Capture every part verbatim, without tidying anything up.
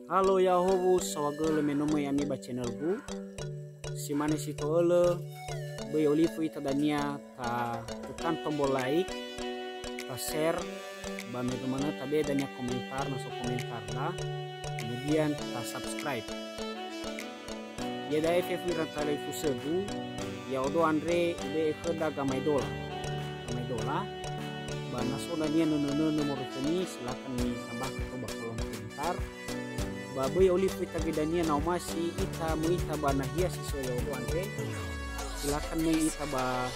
Halo, ya'ahowu, saohagölö me no möi ami ba channel-gu. Si mane si to'ölö, böi olifu ita dania ta tekan tombol like, ta share, ba me no manö tabe dania komentar, na so komentarda, kemudian ta subscribe. Iada'e fefu ira talifusögu, ya'odo andre ube'e khöda gamaedola. Gamaedola, ba na so dania nönö-nönö moroi khömi, silakan mitambahkan to ba kolom komentar. Ba böi olifu ita göi dania na omasi ita möi ita ba nahia si so ya'odo andre. Silakan möi ita ba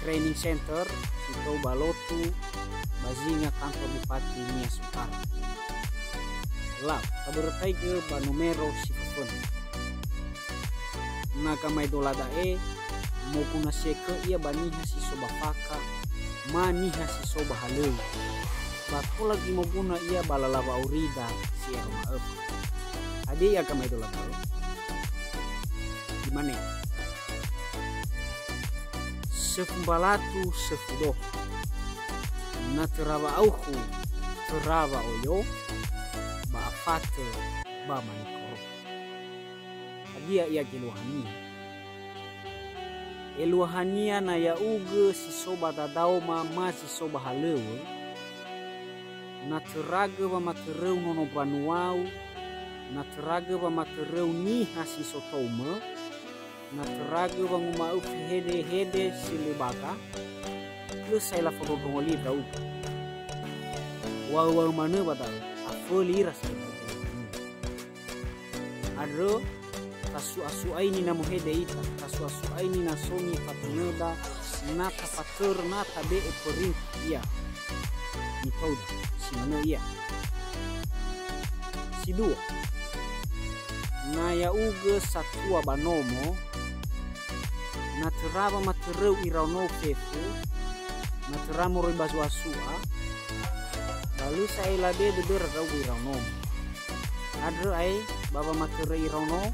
training center, si tou ba Lotu, ba zinga kantor Bupati Nia Sutara. Lau, tabörötaigö ba nomero si föföna. Na gamaedola da'e, moguna sekö ia ba niha si so ba faka, ma niha si so ba halöŵö. Ba tola göi moguna ia ba lala wa'aurida si ero ma'ökhö. Hadia ia gamaedola da'ö? Imane, söfu mbalatu, söfu doho. Na töra wa'aukhu, töra wa'oyo, ba afatö ba manikoro. Hadia ia geluahania? Eluahania na ya'ugö si so ba dadaoma ma si so ba halöŵö, na töragö wamatöröu nono mbanuau, na töragö wamatöröu niha si so toumö, na töragö wanguma'ö fehede-hede si lö baga, lö sa'ae lafondrondrongo li ndra'ugö. Wa'ö-wa'ö manö ba da'ö, aföli ira sa'ae ba da'ö. Andrö, tasu'a-su'aini na muhede ita, tasu'a-su'aini na so nifatunöda, na tafatörö, na tabe'e pörinti ia. Mitouda, si manö ia. Si dua, na ya'ugö satua ba nomo, na töra wamatöröu iraonou fefu, na töra moroi ba zu'asu'a, ba lö sa'ae labe dödöra ndra'ugö iraonou. Andrö ae ba wamatörö iraonou,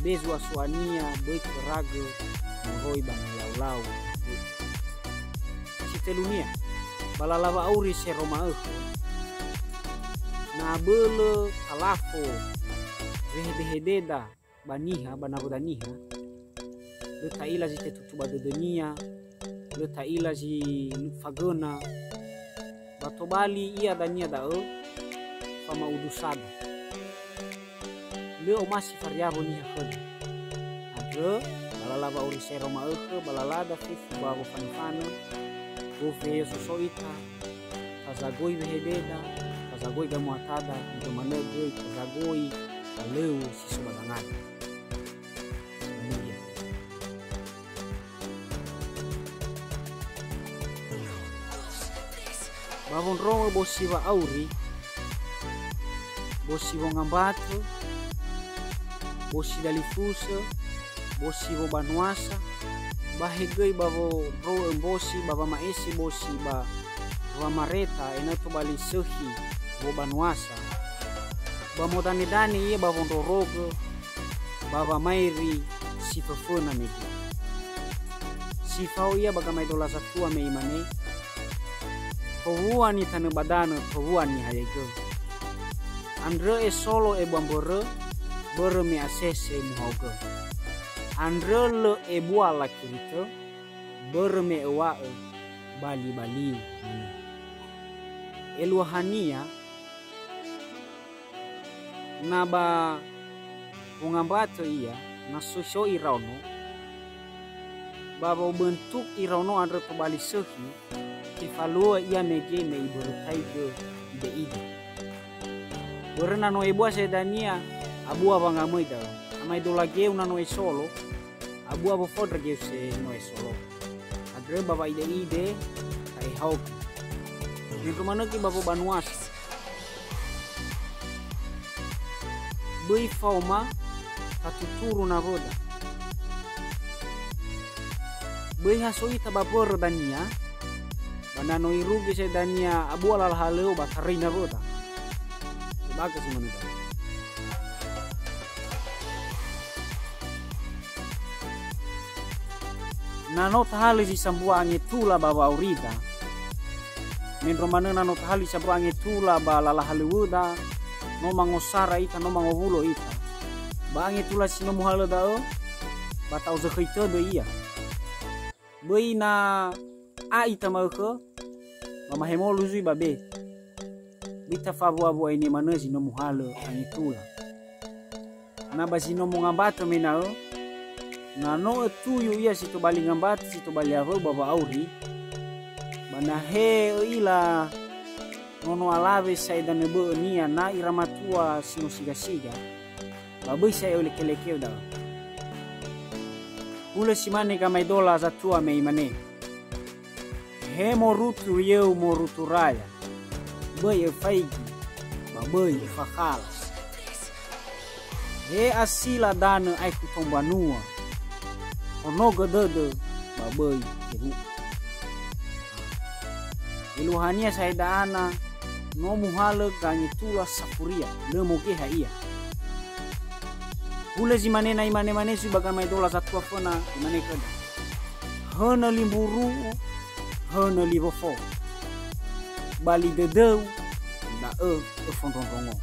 be zu'asu'ania böi töragö moroi ba nilau-lau. Si tölunia, ba lala wa'auri sero ma'ökhö, na abölö talafo wehede-hededa ba niha, ba nawöda niha, lö ta'ila zi tetutu ba dödönia, lö ta'ila zi fagöna, ba tobali ia dania da'ö fama'udusada. Lö omasi fariawo niha khöda. Andrö, ba lala wa'auri sero ma'ökhö, ba lalada fefu ba wofanö-fanö, gofu heyo soso ita, tazagoi wehededa, tazagoi gamuatada, nidomane göi tazagoi halöŵö si so ba dangada. Simanö ia. Ba wondrongö bosi wa'auri, bosi wongambatö, bosi dalifusö, bosi wobanuasa, ba hegöi ba wondrowö bosi, ba wama'ese bosi, ba wamareta ena'ö tobali sökhi wobanuasa, ba modane-dane ia ba wondrorogö, ba wamaeri si föföna mege. Si fao ia ba gamaedola satua me imane, "Towua nitanö ba danö, towua nihayaigö. Andrö esolo ebua mbörö, börö me asese muhaogö. Andrö lö ebua lakiritö, börö me öwa'ö bali-baliu." Eluahania, na ba wongambatö ia, na so-so iraono, ba woböntuk iraono andrö tobali sökhi, tefalua ia mege me ibörötaigö ide-ide. Börö na no ebua sa'ae dania, abua wangamöi da'ö. Amaedola geu na no esolo, abua wofondra geu se no esolo. Andrö ba wa'ide-ide, ta'ehaogö. Mendrua manö göi ba wobanuasa. Böi faoma tatuturu nawöda. Böi ha so ita ba mbörö dania, ba na no irugi sa'ae dania abua lala halöŵö ba taröi nawöda. Tebaga si manö dania. Na no tahalö zi sambua angetula ba wa'aurida, mendrua manö na no tahalö zi sambua angetula ba lala halöŵöda, no mangosara ita, no mangowulo ita. Ba angetula si no muhalö da'ö, ba ta'ozökhöi tödö ia. Böi na a ita ma'ökhö, ba mahemolu zui ba be. Böi tafawu'a-wu'aini manö zi no muhalö angetula. Na ba zi no mongambatö mena'ö, na no ötuyu ia si tobali ngambatö, si tobali awöu ba wa'auri, ba na he ö'ila nono alawe sa'e danö bö'önia, na ira matua si no siga-siga, ba böi sa'e ölekelekeu da'ö. Hulö si mane gamaedola zatua me imane, "He morutu yeu morutu raya, böi öfaigi, ba böi öfakhala. He asila danö aekhu tombanua, honogö dödö, ba böi ewu'ö." Eluahania sa'e da'ana, no muhalö gangetula safuria, lö mogeha ia. Hulö zi mane na imane-mane zui ba gamaedola zatua föna, imane khöda, "Hönö li mburu'u, hönö li wofo. Ba li dödöu, da'ö öfondrondrongo."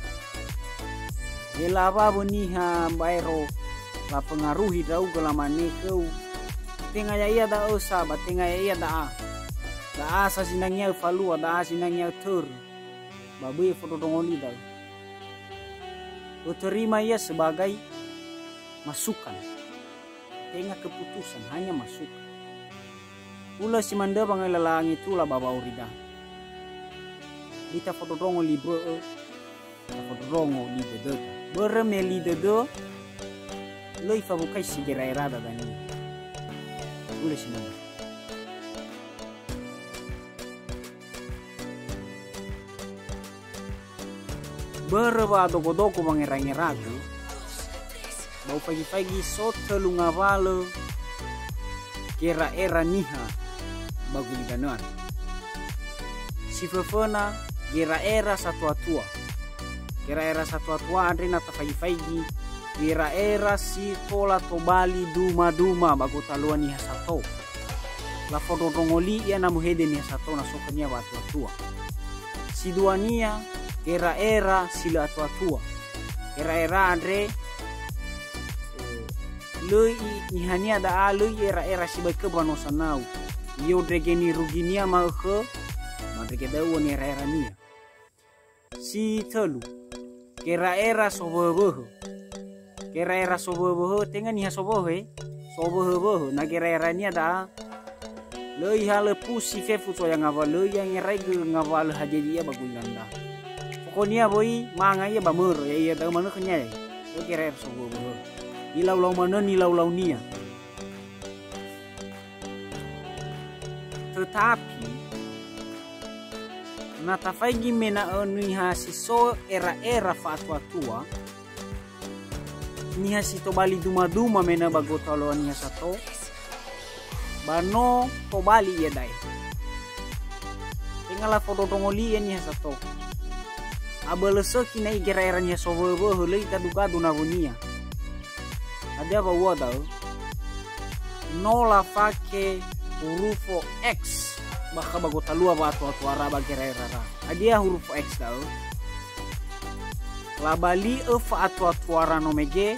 He lawawö niha baero lapengaruhi ndra'ugö, lamane khöu, "Tenga ya'ia da'ö sa, ba tenga ya'ia da'a. Da'a sa zinangea öfalua, da'a zinangea ötörö. Ba böi öfondrondrongo li da'ö. Öterima ia sebagai masukan. Tenga keputusan, hanya masukan." Hulö si manö ba ngai lala angetula ba wa'aurida. Böi tafondrondrongo li bö'ö, tafondrondrongo li dödöda. Börö me li dödö, lö ifawukaisi gera'erada dania. Hulö si manö. Börö wa dogo-dogo wangera-ngeragu, ba ufaigi-faigi so tölu ngawalö gera'era niha ba gulidanö andrö. Si föföna, gera'era satua-tua. Gera'era satua-tua andre na tafaigi-faigi, gera'era si tola tobali duma-duma ba gotalua niha sato. Lafondrondrongo li ia na muhede niha sato na so khönia wa'atua-tua. Si duania, gera'era si lö atua-tua. Gera'era andre, eh, lö i-, nihania da'a lö i'era-era sibai kö mbanua sanau. I'ondrege niruginia ma'ökhö, ma'ondrege da'ö nera-erania. Si tölu, gera'era sowöhö-wöhö. Gera'era sowöhö-wöhö, tenga niha sowöhö, eh? Sowöhö-wöhö, na gera'erania da'a, lö ihalö pusi fefu soya ngawalö, lö i'angeraigö ngawalö hadia ia ba gulidanö. Pokoknia wöi manga ia ba mörö, ya'ia da'ö manö khönia, ya'ia. Lö gera'era sowöhö-wöhö. Nilau-lau manö nilau-launia. Tetapi, na tafaigi mena'ö niha si so era-era fa'atua-tua, niha si tobali duma-duma mena'ö ba gotalua niha sato, ba no tobali ia da'e. Tenga lafondrondrongo li ia niha sato. Abölö sökhi na igera-era niha sowöhö-wöhö, lö igadu-gadu nawönia. Hadia wa'atua da'ö? No lafake hurufo X bakha ba gotalua wa'atua-tuara ba gera'erara. Hadia hurufo X da'ö? Labali'ö fa'atua-tuara no mege,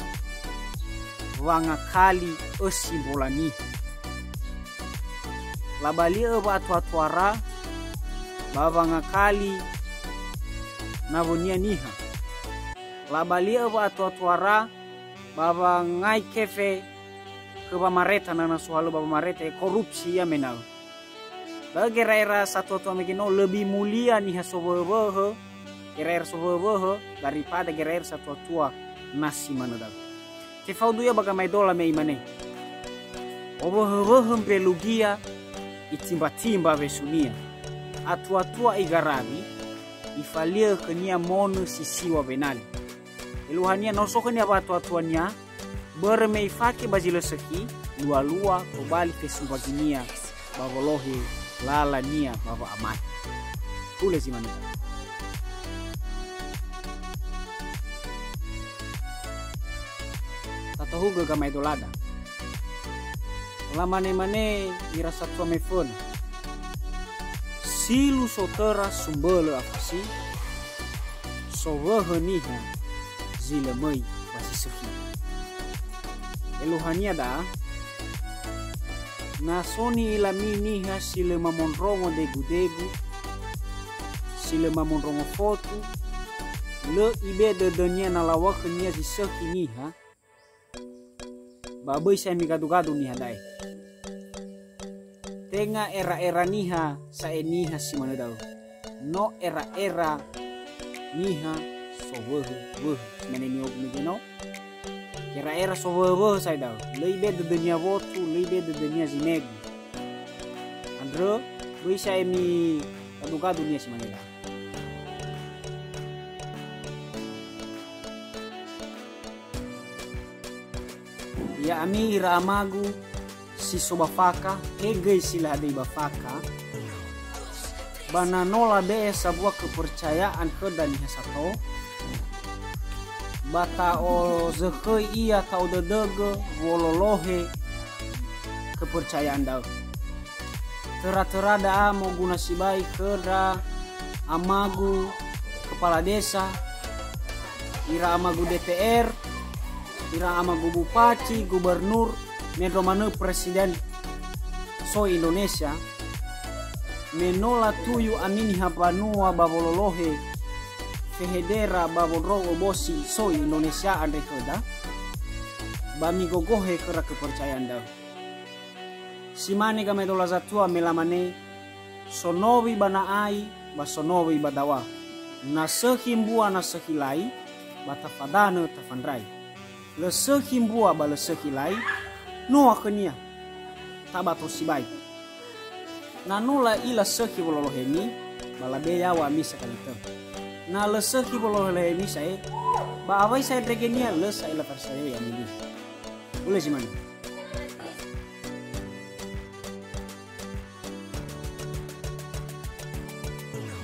wangakali ösi mbola niha. Labali'ö wa'atua-tuara ba wangakali nawönia niha. Labali'ö wa'atua-tuara ba wangai kefe khö wamareta, na na sohalö ba wamareta, korupsi ia mena'ö. Da'ö gera'era satua-tua mege no lebih mulia niha sowöhö-wöhö, gera'era sowöhö-wöhö daripada gera'era satua-tua, na si manö da'ö. Tefaudu ia ba gamaedola me imane, "Owöhö-wöhö mbelugia, itimba-timba wesunia. Atua-tua igarawi, ifali'ö khönia monö si siwa wenali." Eluahania no so khönia wa'atua-tuania, börö me ifake ba zi lö sökhi, lua-lua tobali fesumbaginia ba wolohe lalania ba wa'amate. Hulö zi manö. Tatohugö gamaedolada. Lamane-mane ira satua meföna, "Silu sotöra sumbölö afasi, Sowöhö niha zi lö möi ba zi sökhi. Eluahania da'a, na so ni'ilami niha si lö mamondrongo degu-degu, si lö mamondrongo fotu, lö ibe dödönia na lawa'ö khönia zi sökhi niha, ba böi sa'ae migadu-gadu niha da'e. Tenga era-era niha sa'ae niha si manö da'ö. No era-era niha sowöhö-wöhö. Si mane niogu mege no. Era-era sowöhö-wöhö sa'ae da'ö. Lö ibe dödönia wotu, lö ibe dödönia zinegu. Andrö, böi sa'ae migadu-gadu niha si manö da'ö. Ya'ami ira amagu si so ba Fakha, he göi si lö hadöi ba Fakha, ba na no labe'e sambua kepercayaan khöda niha sato, ba ta'ozökhöi ia, ta'odödögö wololohe kepercayaan da'ö. Töra-töra da'a moguna sibai khö ndra amagu kepala desa, ira amagu D P R, ira amagu bupati, gubernur, mendrua manö presiden soi Indonesia, me no latuyu ami niha mbanua ba wololohe fehedera ba wondrou obosi soi Indonesia andre khöda, ba migogohe khöra kepercayaan da'ö. Si mane gamaedola zatua me lamane, "Sonowi ba na'ai, ba sonowi ba dawa. Na sökhi mbua, na sökhi lai, ba tafadanö tafandrai. Lö sökhi mbua ba lö sökhi lai, noa khönia, tabato sibai. Na no la'ila sökhi wololohemi, ba labe yaw̃a ami sakali tö. Na lö sökhi wololohemi sa'ae, ba awai sa'ae ndregenia, lö sa'ae lafarisaioi ami niha." Hulö zi mane.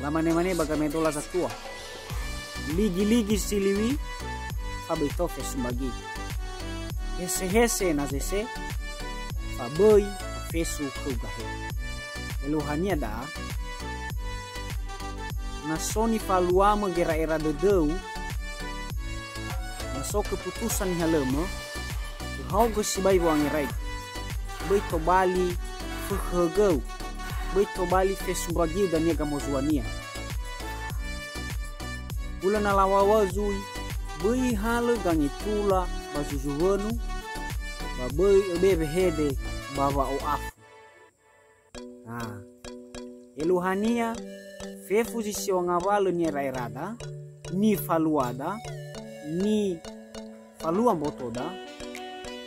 Lamane-mane ba gamaedola zatua, "Ligi-ligi si liwi, fa böi to fesu mbagi. Hese-hese na zese, fa böi fesu khöu gahe." Eluahania da'a, na so nifaluamö gera'era dödöu, na so keputusan nihalömö, öhaogö sibai wo'angeraigö. Böi tobali fökhö högöu, böi tobali fesu mbagiu dania gamozuania. Hulö na lawa'ö zui, böi halö gangetula ba zuzuwönu, ba böi öbe wehede ba wa'o'afu. Nah, eluahania, fefu zi so ngawalö niera'erada, nifaluada, nifalua mbotoda,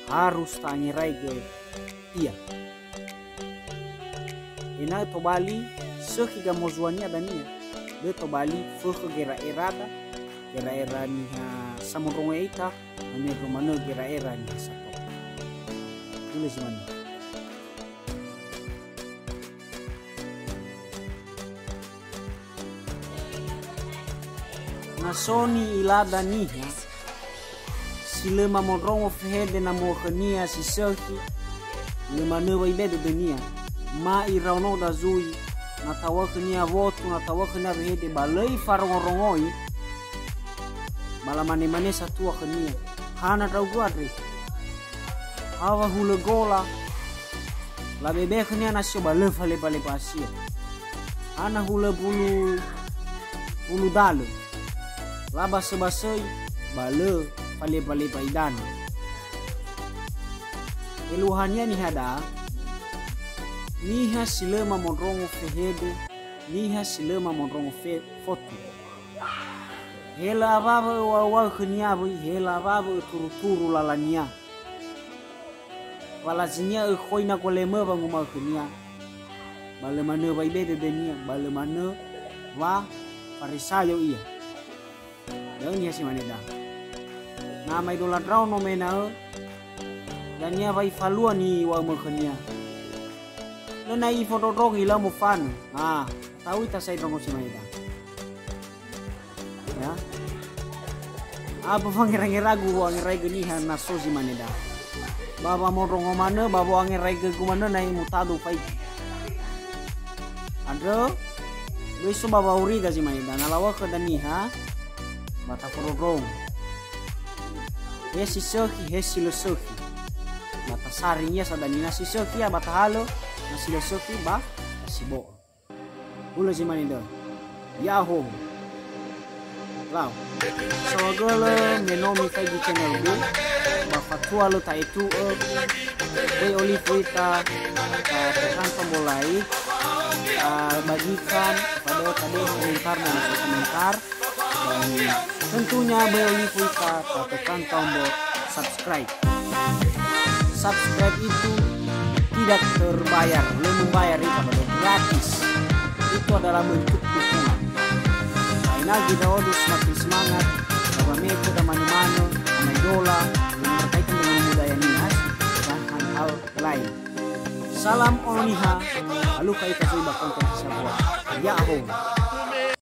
harus ta'angeraigö ia. Ena'ö tobali sökhi gamozuania dania, lö tobali fökhö gera'erada, gera'era niha samondrongo ya'ita, mendrua manö gera'era niha sato. Hulö zi mane. Na so ni'ilada niha si lö mamondrongo fehede na möi khönia si sökhi, lö manö wa ibe dödönia, ma iraonoda zui, na ta'ow̃a'ö khönia wotu, na ta'ow̃a'ö khönia wehede, ba lö ifarongorongoi, ba lamane-mane satua khönia, "Hana ndra'ugö andre? Hawa hulö gola?" Labe'e khönia nasio ba lö falepa-lepa asia. Hana hulö bulu, bulu dalö. Labasö-basöi ba lö falepa-lepa idanö. Eluahania niha da'a, niha si lö mamondrongo fehede, niha si lö mamondrongo fe-, fotu. He lö awawö ö'ua'ua'ö khönia, böi he lö awawö öturu-turu lalania. Wa lazinia ökhoi na golemö wanguma'ö khönia. Ba lö manö wa ibe dödönia, ba lö manö wa Farisaio ia. Da'ö niha si mane da. Na amaedola ndraono me ena'ö dania wa ifalua niŵa'ömö khönia. Lö na ifondrondrongi, lö mofanö. Ah, ta'ui tasai ndrongo si mane da. Ya. Apa fangera-ngeragu wo'angeraigö niha na so zi mane da. Ba wamondrongo manö, ba wo'angeraigögu manö na'i mutadu faigi. Andrö, böi so ba wa'origa zi mane da. Na lawa'ö khöda niha, ba tafondrondrongo. He si sökhi, he si lö sökhi. Ba tasaring ia sa danina si sökhi ia ba tahalö, na si lö sökhi ba sibo'ö. Hulö zi mane döi. Ya'ahowu. Lau. Saohagölö me no mifaigi channel-gu, ba fatua lö ta'etu'ö, böi olifu ita, ta tekan tombol like, ta bagikan, fadöhö-fadöhö komentar dan komentar. Dan tentunya böi olifu ita, ta tekan tombol subscribe. Subscribe itu tidak terbayar, lö membayar ita, padahal gratis. Itu adalah bentuk dukungan. Nah, ina gita odu semakin semangat, bahwa me kita mane-mane, sama idola, yang berkaitan dengan budaya Nias, dan hal-hal lain. Salam Ono Niha, alukha ita zui ba konten sabua. Ya'ahowu.